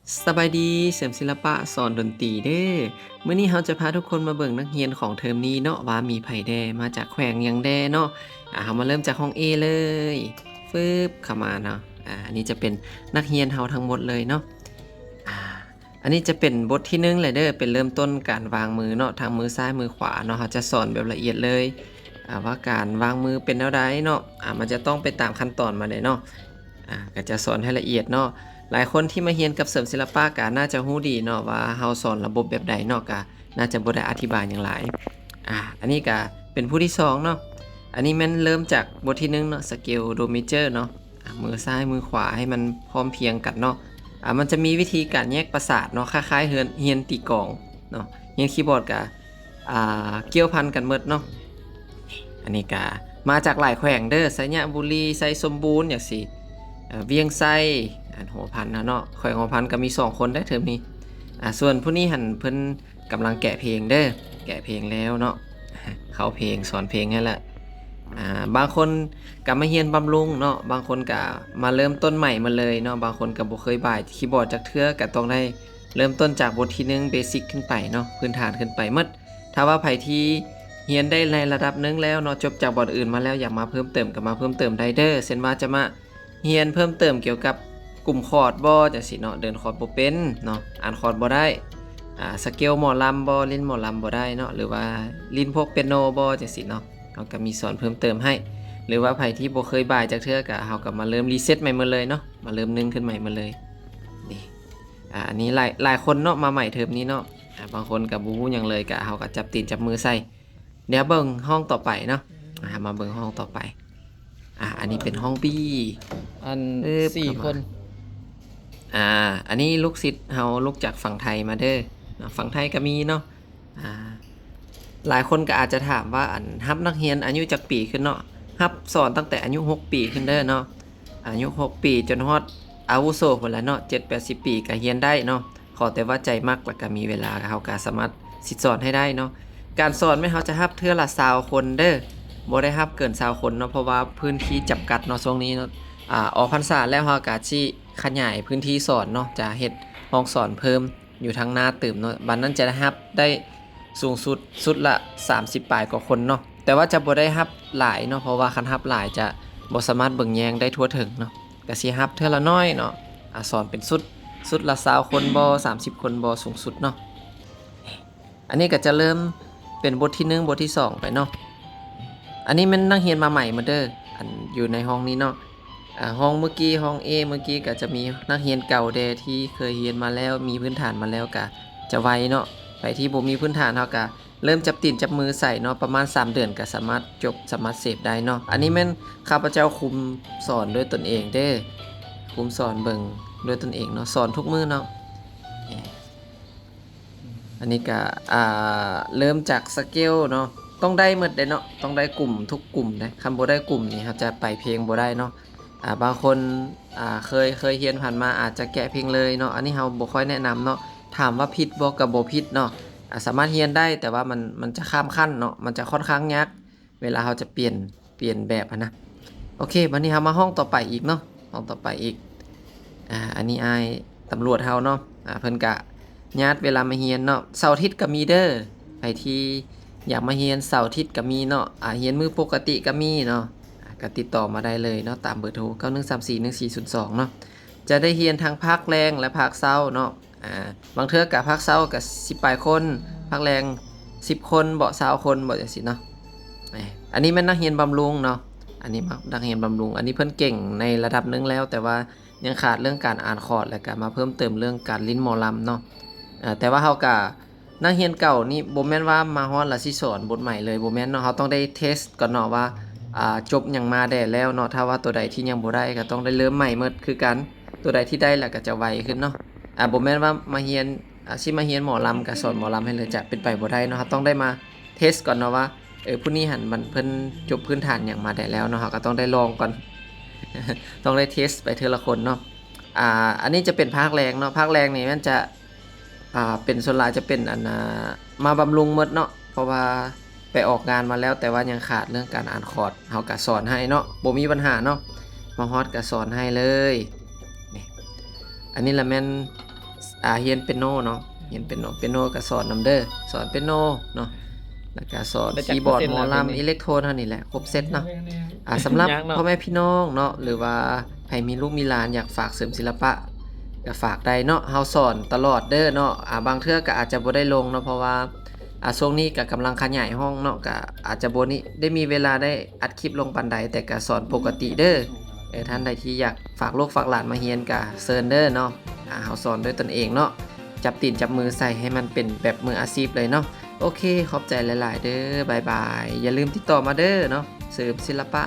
ສະບາຍດີ ເສີມສິລະປະສອນດົນຕີເດີ້. ມື້ນີ້ເຮົາຈະພາທຸກຄົນມາເບິ່ງນັກຮຽນຂອງເທີມນີ້ເນາະ ວ່າມີໃຜແດ່ ມາຈາກແຂວງຫຍັງແດ່ເນາະ. ອາ ເຮົາມາເລີ່ມຈາກຫ້ອງ A ເລີຍ ຟຶບ ເຂົ້າມາເນາະ. ອາ ອັນນີ້ຈະເປັນນັກຮຽນເຮົາທັງໝົດເລີຍເນາະ. ອາ ອັນນີ້ຈະເປັນບົດທີໜຶ່ງແຫຼະເດີ້ ເປັນເລີ່ມຕົ້ນການວາງມືເນາະ ທັງມືຊ້າຍມືຂວາເນາະ. ເຮົາຈະສອນແບບລະອຽດເລີຍ ອາ ວ່າການວາງມືເປັນແນວໃດເນາະ. ອາ ມັນຈະຕ້ອງໄປຕາມຂັ້ນຕອນມາເດ້ເນາະ. ອາ ກໍຈະສອນໃຫ້ລະອຽດເນາະ. ຫຼາຍຄົນທີ່ມາຮຽນກັບເສີມສິລະປະກໍໜ້າຈະຮູ້ດີເນາະ ວ່າເຮົາສອນລະບົບແບບໃດເນາະ ກໍໜ້າຈະບໍ່ໄດ້ອະທິບາຍຫຍັງຫຼາຍ. ອາ ອັນນີ້ກໍເປັນຜູ້ທີສອງເນາະ. ອັນນີ້ແມ່ນເລີ່ມຈາກບົດທີໜຶ່ງເນາະ Scale Do Major ເນາະ. ອາ ມືຊ້າຍມືຂວາໃຫ້ມັນພ້ອມພຽງກັນເນາະ. ອາ ມັນຈະມີວິທີການແຍກປະສາດເນາະ ຄ້າຍໆ ຮຽນ ຮຽນຕີກອງເນາະ ຮຽນຄີບອດກໍ ອ່າ ກ່ຽວພັນກັນໝົດເນາະ. ອັນນີ້ກະມາຈາກຫຼາຍແຂວງເດີ້ ໄຊຍະບູລີ ໄຊສົມບູນ ຈັ່ງຊີ້ ເອີ ວຽງໄຊ ອັນຫົວພັນນະເນາະ. ແຂວງຫົວພັນກໍມີສອງຄົນເດີ້ເທີມນີ້. ອາ ສ່ວນຜູ້ນີ້ຫັ້ນເພິ່ນກຳລັງແກະເພງເດີ້ ແກະເພງແລ້ວເນາະ ເຂົ້າເພງ ສອນເພງໃຫ້ລະ. ອາ ບາງຄົນກໍມາຮຽນບຳລຸງເນາະ ບາງຄົນກໍມາເລີ່ມຕົ້ນໃໝ່ໝົດເລີຍເນາະ. ບາງຄົນກໍບໍ່ເຄີຍບາຍຄີບອດຈັກເທື່ອ ກໍຕ້ອງໄດ້ເລີ່ມຕົ້ນຈາກບົດທີໜຶ່ງ ເບສິກຂຶ້ນໄປເນາະ ພື້ນຖານຂຶ້ນໄປໝົດ. ຖ້າວ່າໃຜທີ່ຮຽນໄດ້ໃນລະດັບໜຶ່ງແລ້ວເນາະ ຈົບຈາກບ່ອນອື່ນມາແລ້ວ ຢາກມາເພີ່ມເຕີມກໍມາເພີ່ມເຕີມໄດ້ເດີ້ ເຊັ່ນວ່າຈະມາຮຽນເພີ່ມເຕີມກ່ຽວກັບກຸ່ມຄອດບໍ ຈັ່ງຊີ້ເນາະ ເດີນຄອດບໍ່ເປັນເນາະ ອ່ານຄອດບໍ່ໄດ້ ອາ ສະເກວໝໍລຳບໍ ຫຼິ້ນໝໍລຳບໍ່ໄດ້ເນາະ ຫຼືວ່າຫຼິ້ນພວກເປຍໂນບໍ ຈັ່ງຊີ້ເນາະ ເຮົາກໍມີສອນເພີ່ມເຕີມໃຫ້. ຫຼືວ່າໃຜທີ່ບໍ່ເຄີຍບາຍຈັກເທື່ອ ກໍເຮົາກໍມາເລີ່ມຣີເຊັດໃໝ່ໝົດເລີຍເນາະ ມາເລີ່ມໜຶ່ງຂຶ້ນໃໝ່ໝົດເລີຍ. ນີ້ ອາ ອັນນີ້ຫຼາຍ ຫຼາຍຄົນເນາະ ມາໃໝ່ເທີມນີ້ເນາະ. ອາ ບາງຄົນກໍບໍ່ຮູ້ຫຍັງເລີຍ ກໍເຮົາກໍຈັບຕີນຈັບມືໃສ່. ດຽວເບິ່ງຫ້ອງຕໍ່ໄປເນາະ. ອາ ມາເບິ່ງຫ້ອງຕໍ່ໄປ. ອາ ອັນນີ້ເປັນຫ້ອງ B ອັນ ເອີບ ສີ່ ເຂົ້າມາ ຄົນ. ອາ ອັນນີ້ລູກສິດເຮົາ ລູກຈາກຝັ່ງໄທມາເດີ້ເນາະ ຝັ່ງໄທກໍມີເນາະ. ອາ ຫຼາຍຄົນກໍອາດຈະຖາມວ່າ ອັນ ຮັບນັກຮຽນອາຍຸຈັກປີຂຶ້ນເນາະ? ຮັບສອນຕັ້ງແຕ່ອາຍຸຫົກປີຂຶ້ນເດີ້ເນາະ. ອາຍຸຫົກປີຈົນຮອດອາວຸໂສພຸ້ນລະເນາະ ເຈັດແປດສິບປີກໍຮຽນໄດ້ເນາະ. ຂໍແຕ່ວ່າໃຈມັກ ແລ້ວກໍມີເວລາ ເຮົາກໍສາມາດສິດສອນໃຫ້ໄດ້ເນາະ. ການສອນແມ່ນເຮົາຈະຮັບເທື່ອລະຊາວຄົນເດີ້ ບໍ່ໄດ້ຮັບເກີນຊາວຄົນເນາະ ເພາະວ່າພື້ນທີ່ຈຳກັດເນາະ ຊ່ວງນີ້ເນາະ. ອາ ອອກພັນສາແລ້ວເຮົາກໍຊິຂະຫຍາຍພື້ນທີ່ສອນເນາະ ຈະເຮັດຫ້ອງສອນເພີ່ມຢູ່ທາງໜ້າຕື່ມເນາະ. ບັດນັ້ນຈະໄດ້ຮັບໄດ້ສູງສຸດ ຊຸດລະສາມສິບປາຍກວ່າຄົນເນາະ ແຕ່ວ່າຈະບໍ່ໄດ້ຮັບຫຼາຍເນາະ ເພາະວ່າຄັນຮັບຫຼາຍຈະບໍ່ສາມາດເບິ່ງແຍງໄດ້ທົ່ວເຖິງເນາະ. ກະຊິຮັບເທື່ອລະໜ້ອຍເນາະ ອາ ສອນເປັນຊຸດ ຊຸດລະຊາວຄົນບໍ ສາມສິບຄົນບໍ ສູງສຸດເນາະ. ອັນນີ້ກະຈະເລີ່ມເປັນບົດທີໜຶ່ງ ບົດທີສອງໄປເນາະ. ອັນນີ້ແມ່ນນັກຮຽນມາໃໝ່ໝົດເດີ້ ອັນຢູ່ໃນຫ້ອງນີ້ເນາະ. ອາ ຫ້ອງເມື່ອກີ້ ຫ້ອງ A ເມື່ອກີ້ກະຈະມີນັກຮຽນເກົ່າແດ່ທີ່ເຄີຍຮຽນມາແລ້ວ ມີພື້ນຖານມາແລ້ວກະຈະໄວເນາະ. ໃຜທີ່ບໍ່ມີພື້ນຖານເຮົາກະ ເລີ່ມຈັບຕີນຈັບມືໃສ່ເນາະ ປະມານສາມເດືອນກໍສາມາດຈົບ ສາມາດເສບໄດ້ເນາະ. ອັນນີ້ແມ່ນຂ້າພະເຈົ້າຄຸມສອນດ້ວຍຕົນເອງເດີ້ ຄຸມສອນເບິ່ງດ້ວຍຕົນເອງເນາະ ສອນທຸກມື້ເນາະ. ອັນນີ້ກໍ ອ່າ ເລີ່ມຈາກສະເກວເນາະ ຕ້ອງໄດ້ໝົດເດ້ເນາະ ຕ້ອງໄດ້ກຸ່ມທຸກກຸ່ມເດ້ ຄັນບໍ່ໄດ້ກຸ່ມນີ້ເຮົາຈະໄປເພງບໍ່ໄດ້ເນາະ. ອາ ບາງຄົນ ອາ ເຄີຍ ເຄີຍຮຽນຜ່ານມາອາດຈະແກະເພງເລີຍເນາະ ອັນນີ້ເຮົາບໍ່ຄ່ອຍແນະນຳເນາະ. ຖາມວ່າຜິດບໍ່ ກໍບໍ່ຜິດເນາະ ອາ ສາມາດຮຽນໄດ້ ແຕ່ວ່າມັນ ມັນຈະຂ້າມຂັ້ນເນາະ ມັນຈະຂ້ອນຂ້າງຍາກ ເວລາເຮົາຈະປ່ຽນ ປ່ຽນແບບຫັ້ນນະ. ໂອເຄ ບັດນີ້ເຮົາມາຫ້ອງຕໍ່ໄປອີກເນາະ ຫ້ອງຕໍ່ໄປອີກ. ອາ ອັນນີ້ອ້າຍຕຳຫຼວດເຮົາເນາະ ອາ ເພິ່ນກະຍາດເວລາມາຮຽນເນາະ ເສົາອາທິດກໍມີເດີ້ ໃຜທີ່ຢາກມາຮຽນເສົາອາທິດກໍມີເນາະ ອາ ຮຽນມື້ປົກກະຕິກໍມີເນາະ. ອາ ກໍຕິດຕໍ່ມາໄດ້ເລີຍເນາະ ຕາມເບີໂທ ເກົ້າໜຶ່ງສາມສີ່ໜຶ່ງສີ່ສູນສອງເນາະ. ຈະໄດ້ຮຽນທັງພາກແລງ ແລະ ພາກເຊົ້າເນາະ. ອາ ບາງເທື່ອກະພາກເຊົ້າກະສິບປາຍຄົນ ພາກແລງສິບຄົນເບາະ ຊາວຄົນເບາະ ຈັ່ງຊີ້ເນາະ. ອາ ອັນນີ້ແມ່ນນັກຮຽນບຳລຸງເນາະ ອັນນີ້ມາ ນັກຮຽນບຳລຸງ ອັນນີ້ເພິ່ນເກັ່ງໃນລະດັບໜຶ່ງແລ້ວ ແຕ່ວ່າຍັງຂາດເລື່ອງການອ່ານຄອດ ແລະ ກະມາເພີ່ມເຕີມເລື່ອງການຫຼິ້ນໝໍລຳເນາະ. ອາ ແຕ່ວ່າເຮົາກະ ນັກຮຽນເກົ່ານີ້ບໍ່ແມ່ນວ່າມາຮອດແລ້ວຊິສອນບົດໃໝ່ເລີຍ ບໍ່ແມ່ນເນາະ ເຮົາຕ້ອງໄດ້ເທສກ່ອນເນາະວ່າ ອາ ຈົບຫຍັງມາແດ່ແລ້ວເນາະ. ຖ້າວ່າຕົວໃດທີ່ຍັງບໍ່ໄດ້ກໍຕ້ອງໄດ້ເລີ່ມໃໝ່ໝົດຄືກັນ ຕົວໃດທີ່ໄດ້ແລ້ວກໍຈະໄວຂຶ້ນເນາະ. ອາ ບໍ່ແມ່ນວ່າມາຮຽນ ອາ ຊິມາຮຽນໝໍລຳກໍສອນໝໍລຳໃຫ້ເລີຍ ຈະເປັນໄປບໍ່ໄດ້ເນາະ. ເຮົາຕ້ອງໄດ້ມາເທສກ່ອນເນາະວ່າ ເອີ ຜູ້ນີ້ຫັ້ນມັນ ເພິ່ນຈົບພື້ນຖານຫຍັງມາແດ່ແລ້ວເນາະ ເຮົາກໍຕ້ອງໄດ້ລອງກ່ອນ ຕ້ອງໄດ້ເທສໄປເທື່ອລະຄົນເນາະ. ອາ ອັນນີ້ຈະເປັນພາກແລງເນາະ ພາກແລງນີ້ແມ່ນຈະ ອາ ເປັນ ສ່ວນຫຼາຍຈະເປັນ ອັນ ອາ ມາບຳລຸງໝົດເນາະ ເພາະວ່າໄປອອກງານມາແລ້ວ ແຕ່ວ່າຍັງຂາດເລື່ອງການອ່ານຄອດ ເຮົາກະສອນໃຫ້ເນາະ ບໍ່ມີບັນຫາເນາະ ມາຮອດກະສອນໃຫ້ເລີຍ. ນີ້ ອັນນີ້ລະແມ່ນ ອ່າ ຮຽນເປຍໂນເນາະ ຮຽນເປຍໂນ ເປຍໂນກໍສອນນຳເດີ ສອນເປຍໂນເນາະ ແລ້ວກໍສອນ ໄດ້ຈັກ ຄີບອດ ເປີເຊັນ ໝໍລຳ ແລ້ວດຽວນີ້? ອີເລັກໂທນເຮົານີ້ແຫຼະ ຄົບເຊັດເນາະ. ອ່າ ສຳລັບ ຍັງເນາະ ພໍ່ແມ່ພີ່ນ້ອງເນາະ ຫຼືວ່າໃຜມີລູກມີຫຼານຢາກຝາກເສີມສິລະປະ ກໍຝາກໄດ້ເນາະ ເຮົາສອນຕະຫຼອດເດີເນາະ. ອ່າ ບາງເທື່ອກໍອາດຈະບໍ່ໄດ້ລົງເນາະ ເພາະວ່າ ອ່າ ຊ່ວງນີ້ກໍກຳລັງຂະຫຍາຍຫ້ອງເນາະ ກໍອາດຈະບໍ່ນີ້ ໄດ້ມີເວລາໄດ້ອັດຄລິບລົງປານໃດ ແຕ່ກໍສອນປົກກະຕິເດີ. ເອີ ທ່ານໃດທີ່ຢາກຝາກລູກຝາກຫຼານມາຮຽນກໍເຊີນເດີເນາະ ອ່າ ເຮົາສອນດ້ວຍຕົນເອງເນາະ ຈັບຕີນຈັບມືໃສ່ໃຫ້ມັນເປັນແບບມືອາຊີບເລີຍເນາະ. ໂອເຄ ຂອບໃຈຫຼາຍໆເດີ ບາຍບາຍ. ຢ່າລືມຕິດຕໍ່ມາເດີເນາະ ເສີມສິລະປະ.